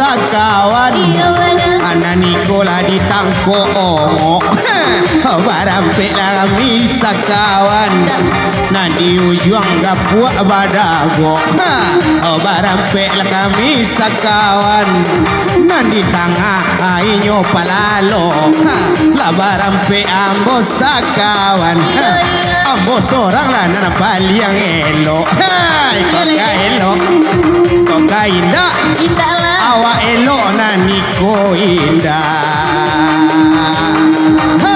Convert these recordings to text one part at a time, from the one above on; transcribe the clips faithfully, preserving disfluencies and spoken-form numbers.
Sakawan. Iyo, bana. Nan iko lah ditangkok ongok. Barampek lah kami sakawan. Nan di ujuang gapuak badagok. Barampek lah kami sakawan. Nan di tangah inyo palalok. Lah barampek ambo sakawan. Iyo, iyo. Ambo sorang lah nan paliang elok. Hai, kok ka elok? Kok ka indak? Indak lah. Awak elok nan iko indak. Ha.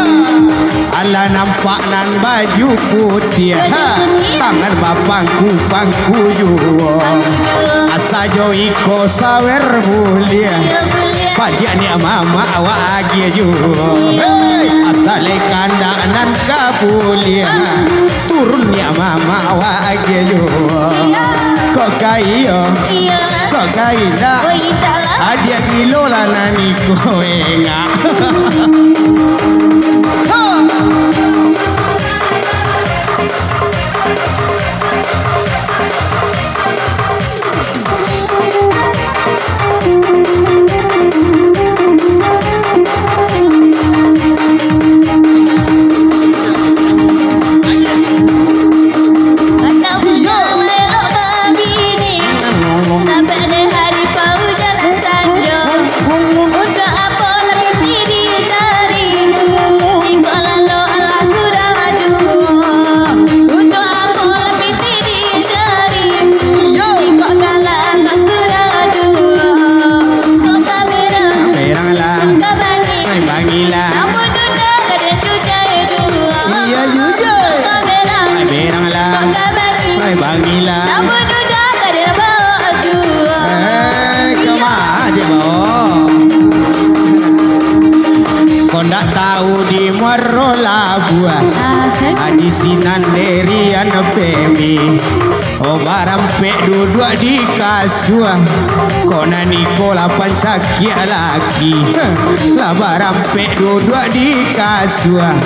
Alah nampak nan baju putiah. Baju putiah. Tangan bapangku-pangku juo. Pangku juo. Asa jo iko sawer buliah. Iyo, buliah. Padiak niak mamak awak agiah juo. Iyo. Hei, asa le kandak nan ka buliah. Ah. Turun niak mamak awak agiah juo. Iyo. Kok ka iyo? Iyolah. Kok ka indak? Oh, indak lah. Adiak gilo lah nan iko engak. Ha! Untuak apo lah pitih dicari? Iko lalok lah surang juo. Untuak apo lah pitih dicari? Iko galak lah surang juo. Kok ka berang? Berang lah. Kok ka bangih? Ai, bangih lah. Namun duda ka den jujai juo. Iyo, jujai. Kok ka berang? Ai, berang lah. Kok ka bangih? Ai, bangih lah. Namun duda ka den baok juo. Eh, kama dia bawa? Kau ndak tahu di Muaro Labuah. Asik. Di sinan derian pemi. Oh, barampek duduak di kasua. Kau nan iko lah pancakiak laki. Lah barampek duduak di kasua.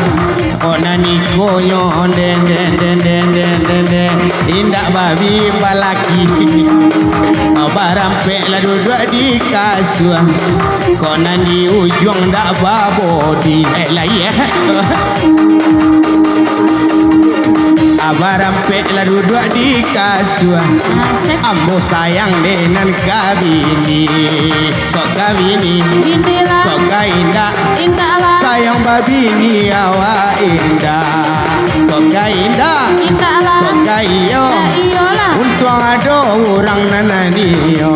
Kok nan ikonyo den, den, den, den, den, den, den. Indak babi balaki. Barampek lah duduak di kasua. Kok nan di ujuang ndak babodi. Eh, lai, eh. Barampek lah duduak di kasua. Asik. Ambo sayang dek nan ka bini. Kok ka bini? Bini lah. Kok ka indak? Indak lah. Sayang babini awak indak. Kok ka indak? Indak lah. Kok ka iyo? Ka iyo lah. Untuang ado urang nan ado iyo.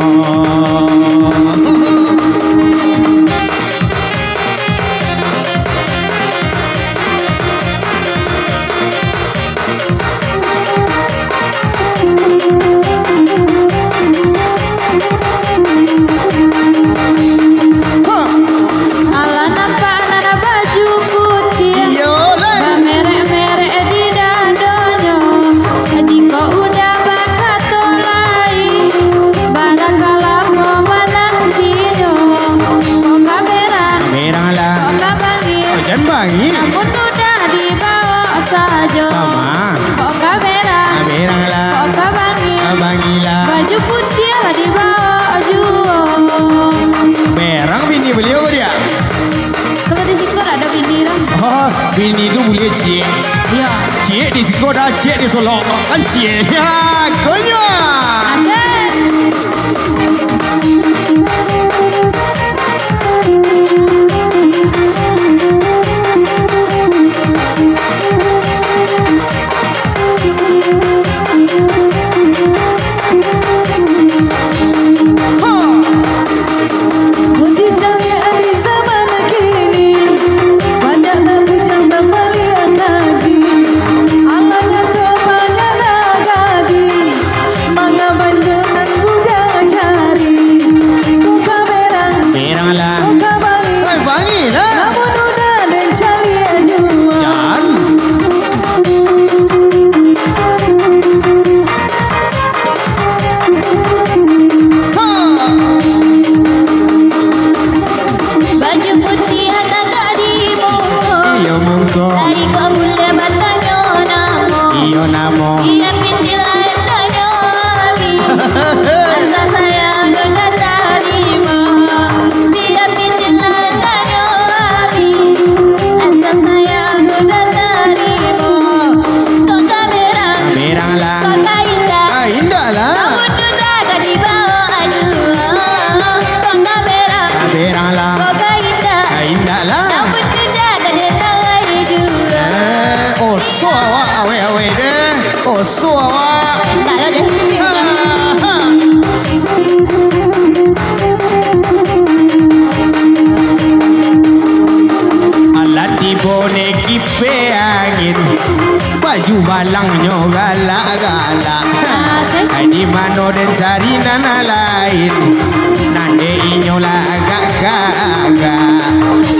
Alah nampak nan baju putiah, iyolah, bamerek-merek di dadonyo. Jikok udah bakato lai, barangkalah mo manantinyo. Kok ka berang? Berang lah. Kok ka bangih? Oh, jan bangih. Namun udah dibaok sajo. Mama. Kok ka berang? Ah, berang lah. Kok ka bangih? Ah, bangih lah. Baju putiah lah dibaok juo. Berang bini baliau ko dia? Kalau di siko dak ado bini lah. Oh, bini tu buliah ciek. Iyo. Ciek di siko dah, ciek di Solok. Kan ciek. Ya, konyo. Asik. Mun dicaliak di zaman kini, banyak nan bujang nan baliak kaji. Alah nyato banyak nan gadih, manga banjo nan bujang cari. Kok ka berang, berang lah. Kok ka bangih, eh, bangih lah. Namun udah den caliak juo. Jan. Baju putiah tagak di muko. Iyo, muko. Lai kok buliah batanyo namo. Iyo, namo. Iyo, pitih lain tanyo kami. Asa sayang nunda tarimo. Suara. Indak lah, dah sini. Alah tibo ne kipe angin, baju balangnyo galak-galak. Asik. Ai, di mano den cari nan lain? Nan dek inyo lah agak gagah.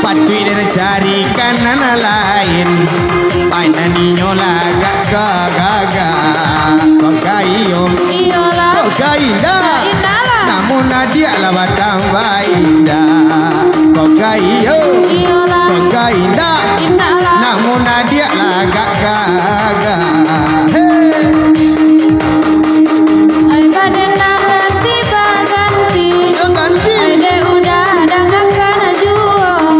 Patuik den carikan nan lain. Ai, nan inyo lah agak gagah. Kok ka iyo? Iyolah. Kok ka indak? Indak lah. Namun adiak lah batambah indak. Kok ka iyo? Iyolah. Kok ka indak? Indak lah. Namun adiak lah agak gagah. Hei. Ai, badan nak ganti baganti. Yo, ganti. Ai, dek udah dangakan juo.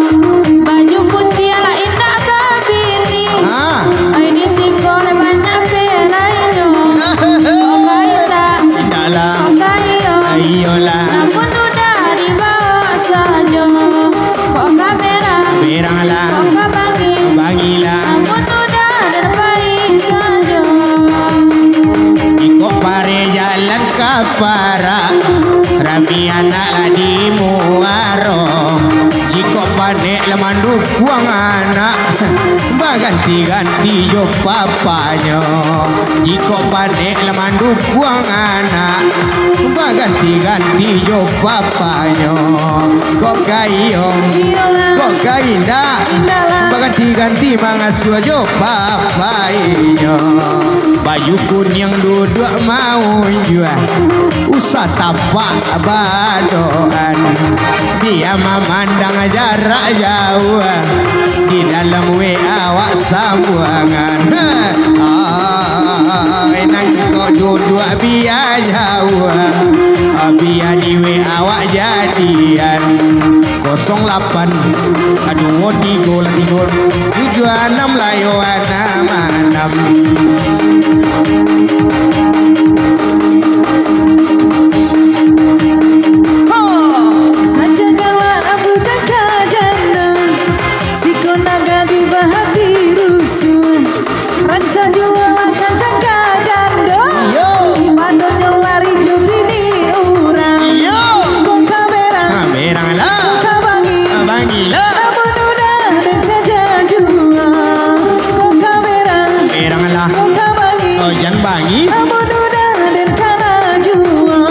Baju putiah lah indak babini. Ah. Ai, di siko lah banyak pelainyo. Kok ka indak? Indak lah. Kok ka iyo? Iyolah. Namun udah dibawa sajo. Kok ka berang? Berang lah. Kok ka bangi? Bangi lah. Namun udah den pai sajo. Iko pare jalan ka parak, rami anak lah di muaro. Jikok panek lah mandukuang anak, baganti-ganti jo papanyo. Jikok panek lah mandukuang anak, baganti-ganti jo papanyo. Kok ka iyo? Iyolah. Kok ka indak? Indak lah. Baganti-ganti mangasuah jo papainyo. Baju kuniang duduak maunjuah, usah tapak badoan. Bia mamandang jarak jauah, di dalam W A awak sambuangan. Ai, nan kok duduak bia jauah, bia di W A awak jadian. Kosong lapan, duo tigo lah tigo, tujuah anam lah yo anam anam. Ho! Sajo galak abu jaga janda, siko naga di bahati rusuh. Rancak juo lah kancang ka jando. Iyo. Padonyo lari jo bini urang. Iyo. Kok ka berang? Ha, berang lah. Kok ka bangi? Ha, bangi lah. Namun udah den jaja juo. Kok ka berang? Berang lah. Kok ka bangi? Oh, jan bangi. Namun udah den kana juo.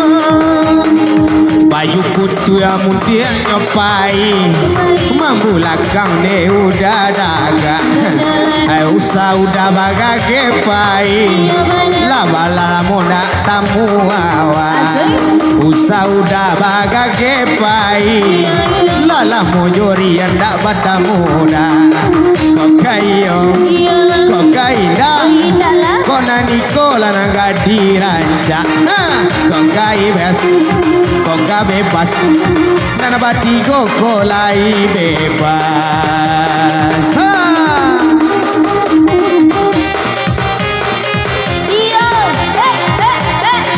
Baju putiah muntiang nyo pai, mambulakang dek udah dagak. Ai, usah udah bagage pai, lah balamo ndak tamu awak. Usah udah bagage pai, lah lamo jo rian ndak batamu dah. Kok ka iyo? Kok ka indak? Kok nan iko lah nan ka dirancak? Ha! Kok ka ibas? Kok ka bebas? Nan batigo ko lai bebas. Ha! Iyo, eh, eh, eh.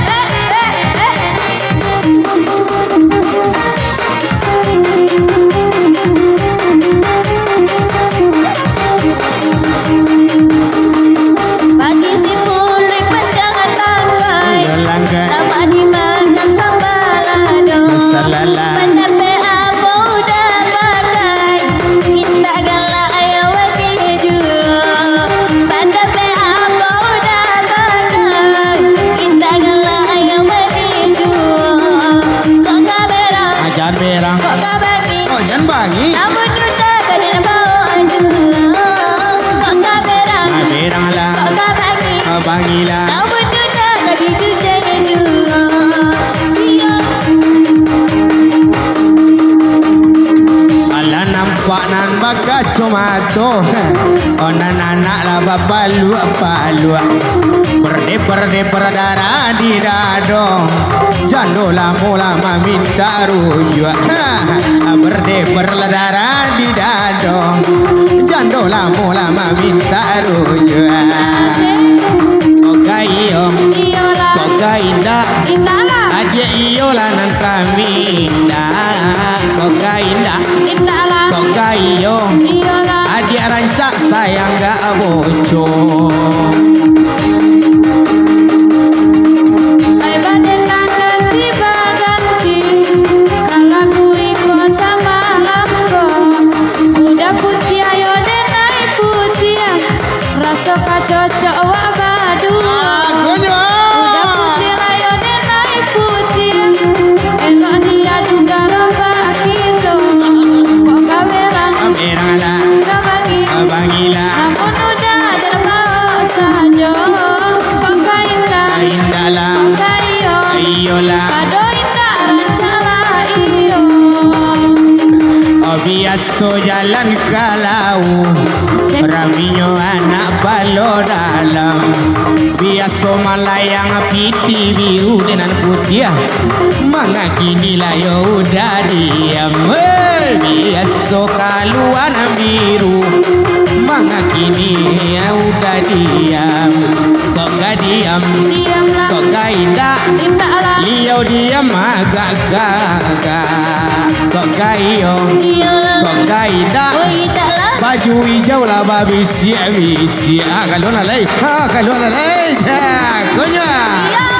Bagi si puluik panjang tangkai, iyo, langkai. Lamak dimakan sambal lado. Salala. Pandapek apo udah pakai, indak galak ayo bagi juo. Pandapek apo udah pakai, indak galak ayo bagi juo. Kok ka berang? Ajan berang. Kok ka bangi? Kok jan bangi? Namun udah ka den bawa juo. Kok ka berang? Ah, berang lah. Kok ka bangi? Ah, bangi lah. Namun udah ka dijujai juo. Iyo. Alah nampak nan bakacomato. Oh, nan anak lah bapaluak-paluak. Berdebar-debar darah di dado. Jando lamo lah maminta rujuak. Berdebar lah darah di dado. Jando lamo lah maminta rujuak. Kok ka iyo? Iyolah. Kok ka indak? Indaklah. Adiak iyolah nan ka mintak. Kok ka indak? Indaklah. Kok ka iyo? Iyolah. Adiak rancak sayang gak bocor. Raso ka cocok wak baduo. Ah, konyo. Udah putiah layo den lai putiah. Elok niat tu garo bakito. Kok ka berang? Ka berang lah. Ka bangi? Ka bangi lah. Namun udah den baok sajo. Kok ka indak? Ka indak lah. Kok ka iyo? Ka iyo lah. Pado indak rancak lah iyo. Oh, biaso jalan ka lauik, raminyo anak palo dalam. Biaso malayang pitih biru dek nan putiah, manga kini layo udah diam. Hei, biaso kalua nan biru, manga kini udah diam. Kok ka diam? Diam lah. Kok ka indak? Indak lah. Liau diam agak gagah. Kok ka iyo? Iyo lah. Kok ka indak? Oh, indak lah. Baju ijau lah babisiak-bisiak. Ah, kalua lah lai. Ah, kalua lah lai. Ha, konyo. Iyo.